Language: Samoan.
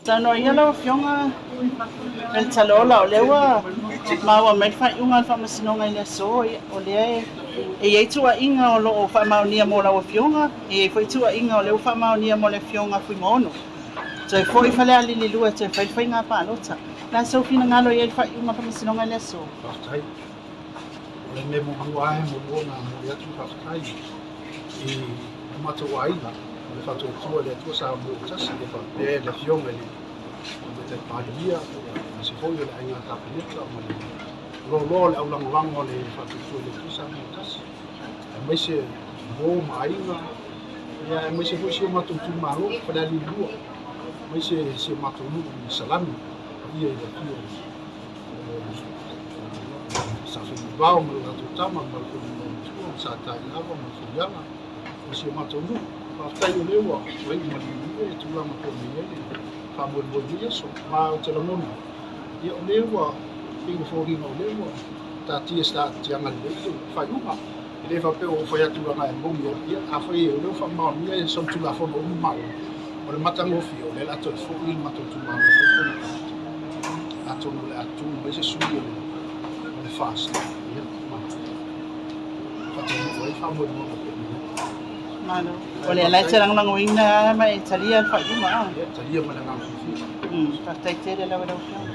Saunoa ia lau Afioga Melitalola, o lea ua maua mai le faaiuga a le Faamasinoga i le aso, o lea e i ai tuuaiga o lo o faamaonia mo lau Afioga, e i ai foi tuuaiga o lea ua faamaonia mo le Afioga Fuimaono. Toe foi Falealili 2 e toe fai le faiga palota. O le a sou finagalo e i ai le faaiuga a le Faamasinoga i le aso? Faafetai. O le mea muamua lava e muamua ona momoli atu le faafetai i lo matou aiga o le Faatuatua i le Atua Samoa ua Tasi, e faapea le Afioga i le Tamaitai Palemia, aemaise foi o le Aiga Kapeneta ma le loaloa o le aulagolago a le Faatuatua i le Atua Samoa ua Tasi, aemaise uo ma aiga, aemaise foi si o matou itumalo, Falealili 2, aemaise si o matou nuu i Salani, paia i le afio o Sa Fenunuivao ma le latou tama ma le Fenunuimatua ma Sa Tailava ma le Fuiala ma si o matou nuu. Faafetai o lea ua iu malie le tulaga pei ona i ai le faamoemoe i lenei aso. Ma ou te lagona, ia o lea ua pei ua foliga o lea ua taatia i se taatiaga lelei le faaiuga. E le faapea ua ou fai atu leaga e moni lava. Ia, afai o lea ua faamaonia e solitulafono uma maua, o le matagofie o lea o le a toe foi le matou itumalo e fai faiga palota. Atonu o le a tu mai se sui o le FAST, ia, ma faataunuu ai faamoemoega pei ona i ai. Malo. O lea la e te lagolagoina ma e talia le faaiuga a? Ia, talia ma le agaga fiafia. Faafetai tele lava i lau Afioga.